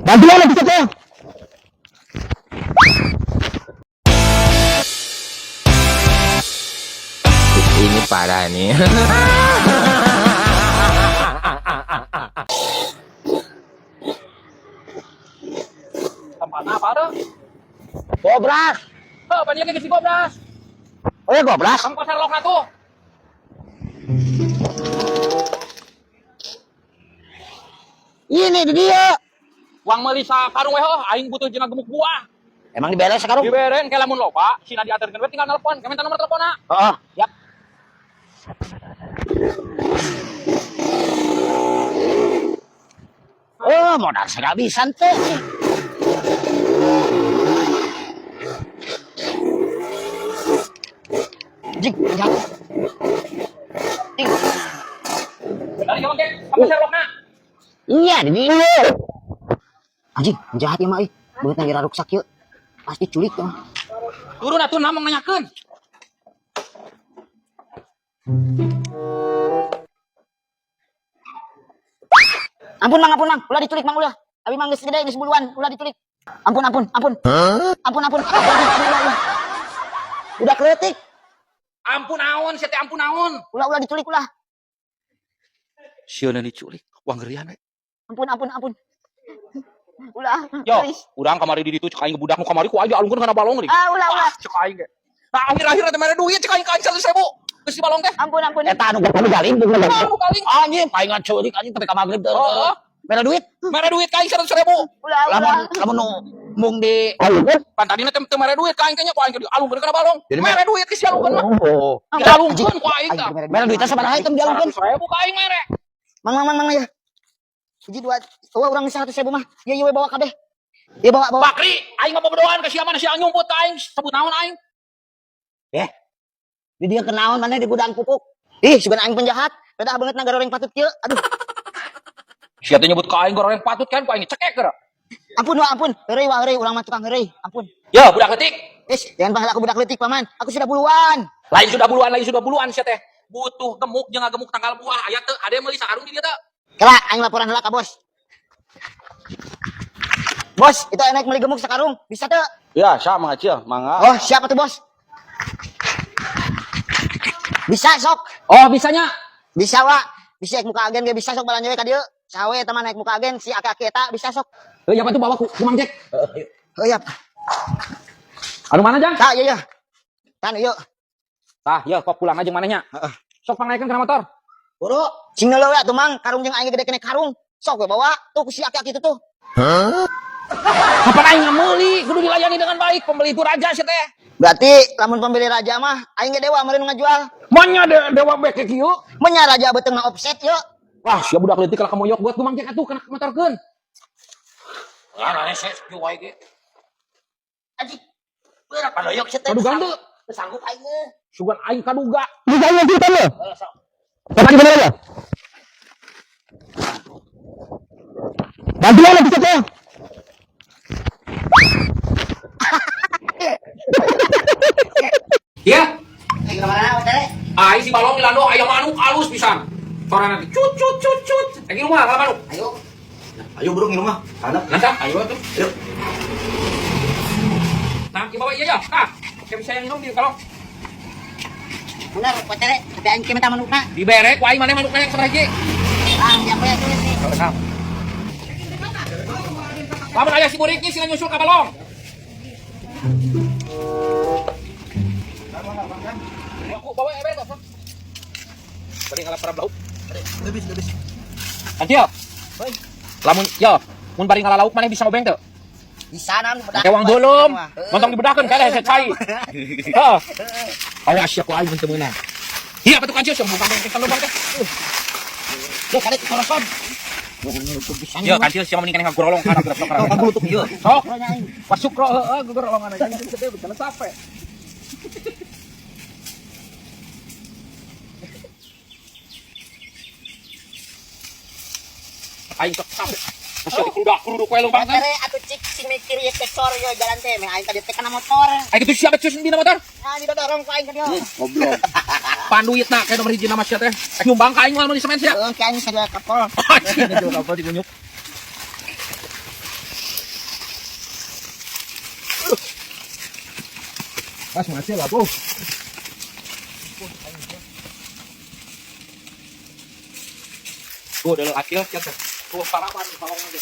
Bantuan lah bisa. Ini parah nih. Tempatnya apa tuh? Gobras. Heh, pan ieu ge geus digobras. Oh ya gobras. Kamu pasar lokna tuh. Ini di dia. Uang meuli sakarung we heuh, aing butuh jeung gemuk buah. Emang diberes sekarang? Diberen ke lamun loba, sina diaterkeun we tinggal nelpon, ke minta nomor teleponnya. Oh, yap. Oh, modal segabisan teh. Jing, jing. Jing. Dari kamu ke, kamu pasar lokna. Iya, di dia. Anjing, jahat ya mah euy. Beungeut ngira ruksak yeuh. Pasti culik ya mah. Turun atuh namang nanyakeun. Ampun mang, ampun mang, ulah diculik mang ulah. Abi mang geus gede geus buluan, ulah diculik. Ampun, ampun, ampun. Ampun, ampun. Ampun, ampun, ulah, ulah. Udah kletik. Ampun naon, sia teh ampun naon. Ulah, ulah diculik ulah. Sieun diculik, uang ngerian we. Ampun, ampun, ampun. Ulah. Yo, please. urang kamari di ditu cek aing budak nu kamari ku aing dialungkeun kana balong deui. Ah, ulah, ulah. Ah, cek aing ge. Nah, akhir-akhir teh mere duit cek aing ka aing 100.000. Geus di balong teh. Ampun, ampun. Eta anu anu galing Anu galing. Anjing palingan ceurik anjing tapi ka magrib teu. Oh, oh. Mere duit. Mere duit ka aing 100.000. Ulah, ulah. Lamun lamun nu mung di Pan tadina teh teu mere duit ka aing teh nya ku aing ge dialungkeun kana balong. Jadi Mere duit geus dialungkeun mah. Oh. Dialungkeun ku aing tah. Mere duitnya sabaraha item dialungkeun? 100.000 ka aing mere. Mang, mang, mang, mang ya. Hiji dua, oh, urang 100.000 mah. Ieu ieu we bawa kabeh. Ieu bawa, bawa. Bakri, aing mah bobodohan ka sia mana sia nyumput ka aing sebut naon aing. Eh. Di dia kenaon maneh di gudang pupuk. Ih, sugan aing penjahat. Beda banget na goreng patut kieu. Aduh. Sia teh nyebut ka aing goreng patut kan ku aing cekek geura. Ampun, wah, ampun. Heureuy, wah, heureuy, urang mah tukang heureuy. Ampun. Ya, budak leutik. Is, jangan panggil aku budak leutik, paman. Aku sudah buluan. Lain sudah buluan sia teh. Butuh gemuk jeung gemuk tangkal buah aya teu, ada yang meuli sakarung di dia teu. Kela, aing laporan heula ka bos. Bos, itu naik beli gemuk sekarung. Bisa tuh. Ya, sama aja, mangga. Oh, siapa tuh bos? Bisa sok. Oh, bisanya. Bisa wa. Bisa naik muka agen ge bisa sok balanja we ka dieu. Sawe eta mah naik muka agen si aki-aki eta bisa sok. Heuh, apa tuh bawa ku Mang Jack. Heuh, yap. Anu mana, Jang? Tah, ieu ya. Tan ieu. Tah, ya kok pulang aja manehnya. Heeh. Sok pangnaikeun kana motor. Buru, sing neuleuh we atuh mang, karung jeung aing ge gede kene karung. Sok we bawa tuh ku si aki-aki itu tuh. Kapan aing ngameuli, kudu dilayani dengan baik, pembeli itu raja sia teh. Berarti lamun pembeli raja mah aing ge dewa meureun ngajual. Manya de dewa beke kieu. Menya raja beuteungna offset yeuh. Wah, sia budak leutik kalah kamoyok buat ku Mang Jack atuh kana motorkeun. Ah, rese kieu wae ge. Anjing. Berat padoyok sia teh. Kaduga teu? Teu sanggup aing mah. Sugan aing kaduga. Bisa iya cerita lo. Heeh, sok. Bapak di mana ya? Bantuan lah bisa tuh. Ya, Gimana teh? aing si balong dilando aya manuk alus pisan. Sorana teh cut cut cut cut. Lagi rumah kalau manuk. Ayo. Ayo bro, ngilu mah. Kana. Nanti Ayo tuh. Ayo. Nah, ki bawa iya ya. Tah, kayak bisa yang minum di kalau Benar, potere, tapi aing minta manukna. dibere ku aing maneh manukna yang sabaraha hiji. Ah, siapa ya tulis nih? Lamun aya si burik sila nyusul ka balong. Aku bawa eber kok. Bari ngalap para lauk. Lebih, lebih. Anjir. Lamun yo, mun bari ngalalauk maneh bisa ngobeng teu? Bisa nan bedak. Make uang belum. Montong dibedahkeun kade hese cai. Heeh. Awas ya ku aing mun teu meunang. Iya, apa tuh kancil sih bukan bengkel lubang teh. Duh, kali koroson. Iya, kancil siapa mending keneh ngagorolong kana gerak sok. Aku ieu. Sok. Masuk ro heeh gogorolongan aja gede betul sampe. Aing sok sampe. Masih dikeludak keruduk we lubang teh. Potere atuh cik sing mikir ieu tekor ieu jalan teh meh aing tadi teh kana motor. Aing kitu siapa cus dina motor? Nah, didorong ku aing ka dieu. Goblok. Panduitna kayak nomor hiji nama sia teh. Aing nyumbang ka aing moal meuli semen sia. Heeh, ka aing sajual kapol. Anjing jual kapal digunyuk. Pas masih lah, Bos. Tuh, udah acil, siap. Tuh, parawan bawang aja.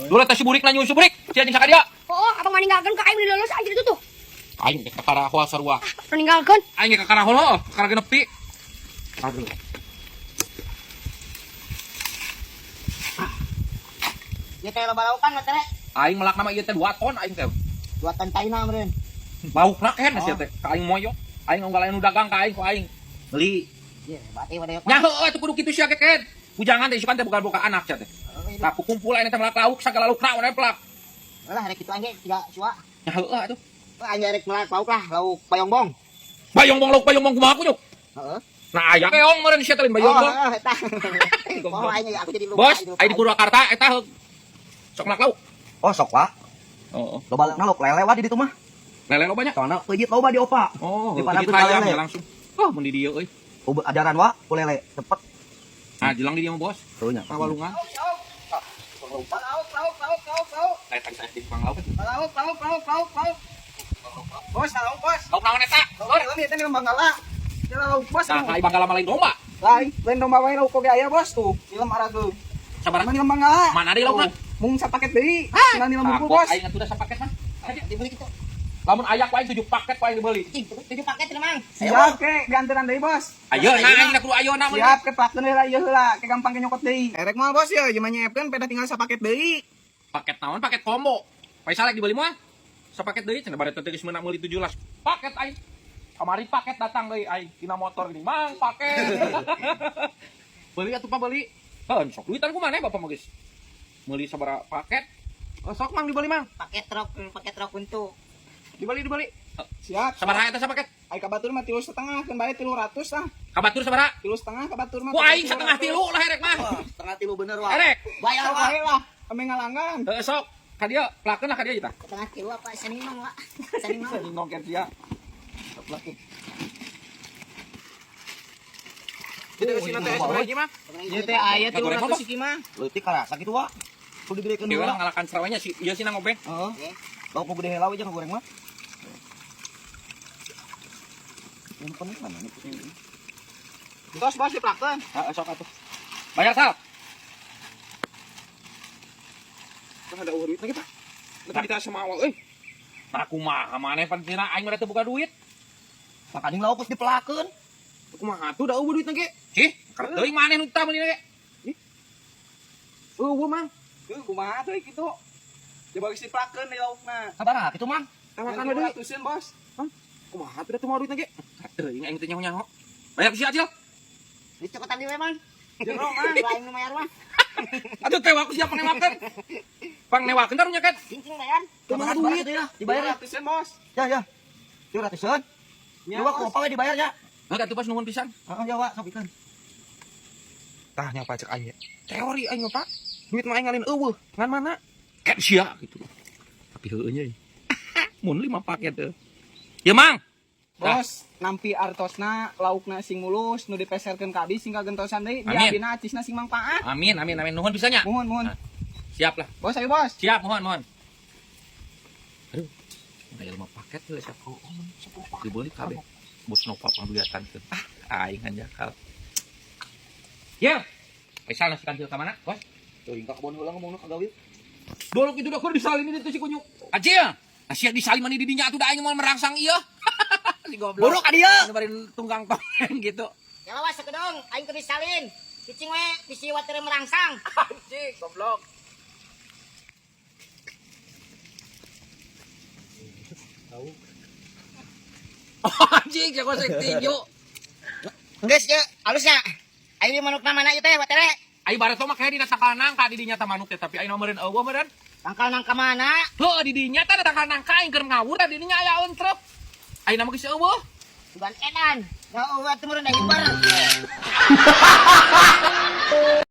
Dulu teh si burik na nyusu burik. Sia jeung sakadia. Oh, abang meninggalkan ke aing lulus aja itu tuh. Aing teh kakara hoa sarua. Meninggalkan. Aing ge kakara holo, kakara genepi. Aduh. Ieu teh loba laukan mah teh. Aing melak nama ieu teh 2 ton aing teh. 2 ton taina meureun. Laukna ken sia teh ka aing moyok. Aing unggal anu dagang ka aing ku aing. Beli. Ye, berarti pada Nya heueuh atuh kudu kitu sia ge ken. Bujangan teh isukan teh boga-boga anak sia teh. Tah ku kumpul aing teh melak lauk sagala laukna we pelak. Lah rek kitu aing ge tiga sua. Nya heueuh atuh. Aing rek melak lauk lah, lauk bayongbong. Bayongbong lauk bayongbong kumaha kunyuk? Heeh. Nah aya keong meureun sia teh lain bayongbong. Oh, eta. Oh, aing aku jadi lupa. Bos, aing di Purwakarta eta heug. Sok melak lauk. Oh, sok Pak. Heeh. Loba lauk lele wa di ditu mah. Lele loba nya. Soalna peujit loba di opa. Oh, Di pada pejit hayam lele. ya langsung. Oh, mun di dieu euy. Uber ajaran wa ku lele cepet. Nah, jelang di dieu mah, Bos. Tuh nya. Pawalungan. Lauk, lauk, lauk, lauk, lauk. Saya tadi saya di tukang lauk. Lauk, lauk, lauk, lauk, lauk. Bos, lauk, bos. Lauk naon eta? Lauk, ini teh di Banggala. Ya lauk, bos. Nah, ai Banggala mah lain domba. Lain, lain domba wae lauk oge aya, bos tuh. Film arageung. Sabar. Mana di Banggala? Mana deui laukna? Mung sapaket deui. Cenah nilai Takut bos. aing atuh da sapaket mah. Dibeli kitu. Lamun aya ku aing 7 paket ku aing dibeli. 7 paket cenah, Mang. Siap ke dianteran deui bos. Ayeuna aing kudu ayeuna meuli. Siap ke pakeun heula ieu heula, ke gampang ke nyokot deui. Erek mah bos ya, jelema nyiapkeun peda tinggal sapaket deui. Paket naon? Paket combo. Faisal lagi dibeli mah. Sapaket deui cenah bare teh geus meunang meuli 17. Paket aing. Kamari paket datang deui aing dina motor gini. Mang, paket. Beli atuh Pak beli. Heuh, sok duitan ku maneh bapak mah geus. Meuli sabaraha paket. Oh, sok Mang dibeli Mang. Paket truk untuk. Dibeli dibeli. Siap. Sabaraha eta sapaket? Ai ka batur mah 3,5 keun bae 300 ah. Ka batur sabaraha? 3,5 ka batur mah. Ku aing setengah tilu lah erek mah. Setengah tilu bener wa. Erek. Bayar, Sok Pak. wae lah, kami ngalanggan. Heeh sok. Ka dieu, pelakeun lah ka dieu kita. Setengah kilo apa saninong, Pak? Saninong. Saninong ken sia. Jadi sina teh sabaraha hiji mah? Ieu teh aya Ngagoreng apa? 300 iki mah. Leutik karasa kitu wa. Kudu diberekeun Dewa heula. ngalakan serawanya si ieu sina ngobeng. Heeh. Lauk nu gede heula we jeung ngagoreng mah. Yang penting mana nih putih. Tos bos diplakeun. Heeh sok atuh. Bayar sal. Tah ada eueuh duit lagi, Pak. Tadi kita sama awal euy. Nah kumaha maneh pan cenah aing mah teu boga duit. Makaning lauk geus dipelakeun. Kumaha tuh da eueuh duit ge? Cih, karep teuing maneh nu tah meuli ge. Eueuh mang. Heuh kumaha tuh kitu. Coba geus diplakeun di laukna. Sabaraha kitu Mang? Tawakan we deui. 300-eun, Bos. Kumaha tuh da teu moal duitna ge. Karep teuing aing teu nyaho-nyaho. Bayar si Acil. Dicokotan deui we, Mang. Jero, Mang. Aing nu bayar mah. Aduh teh aku siap pangnewakeun. Pangnewakeun taruh nya ket. Cincing bayar. Sabaraha duit ya? Dibayar ya. 300-eun, Bos. Ya ya. 300-eun. Ya, Dua ku Bos. opa we dibayar ya. Heuh atuh pas nuhun pisan. Heeh ya wa sok ikeun. Tah nya pajak aing. Teori aing mah, Pak. Duit mah aing ngalin eueuh. Ngan mana? Ket sia gitu. Tapi heueuh nya. Mun 5 paket teh. Ya Mang. Tah. Bos, nampi artosna laukna sing mulus nu dipeserkeun ka abdi sing kagentosan deui, di Amin. abina acisna sing mangpaat. Amin amin amin nuhun pisan nya. Muhun, muhun. Siap lah. Bos, ayo bos. Siap, mohon, mohon. Aduh, aya 5 paket heula siap. Oh, dibeli kabeh. Bos Nova pangduliatan teu. Ah, aing hanjakal. Ya. Faisal nasi kancil ka mana, Bos? Teuing ka kebon heula ngomongna ka gawe. Dolok itu dah keur disalin itu si kunyuk. Acil. Nah, sia disalin mani di dinya atuh da aing moal merangsang ieu. Si goblok. Buruk ka dieu. Anu bari tunggang tongeng gitu. Ya lawas sakedong, aing keur disalin. Cicing we bisi watere merangsang. Anjing, goblok. Oh, anjing, jago sek tinju. Geus ye, alusnya. Aing manukna mana ieu teh watere? Ai bareto mah kayak dina tangkal nangka di dinya tah manuk teh tapi aing meureun eueuh meureun. Tangkal nangka mana? Heuh di dinya tah tangkal nangka aing keur ngawur tah di dinya aya entrep. Aing mah geus eueuh. Sugan edan. Da eueuh teh meureun da hiber.